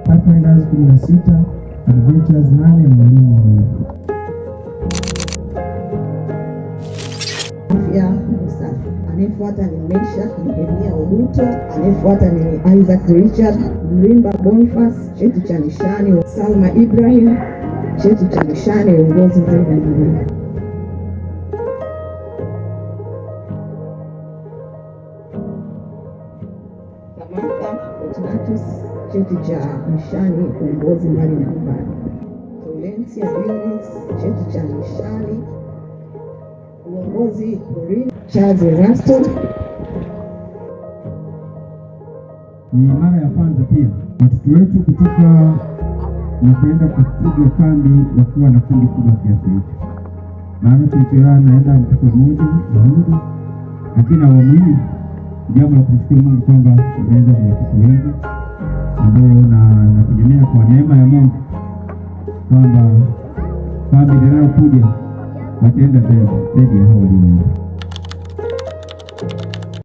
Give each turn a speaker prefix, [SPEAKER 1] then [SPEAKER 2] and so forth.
[SPEAKER 1] Pathfinders 16, Adventures 8 na walimu 2.
[SPEAKER 2] Afya na usafi. Anayefuata ni Mesha Nehemia Oduto, anayefuata ni Isaac Richard Mrimba Boniface, cheti cha nishani, Salma Ibrahim, cheti cha nishani, uongozi mbali na nyumbani. Samantha Fortunatus, cheti cha nishani, uongozi mbali na nyumbani. Laurencia Dionis, cheti cha nishani, uongozi porini. Charles Erasto.
[SPEAKER 1] Ni mara ya kwanza pia watoto wetu kutoka na kwenda kupiga kambi wakiwa na kundi kubwa kiasi hicho. Maana tulichoa naenda mtoto mmoja Uhuru, lakini awamu hii jambo la kumshukuru Mungu kwamba wameweza ni watoto wengi ambao na nategemea kwa neema ya Mungu kwamba kambi inayokuja wataenda zaidi ya hao walioenda.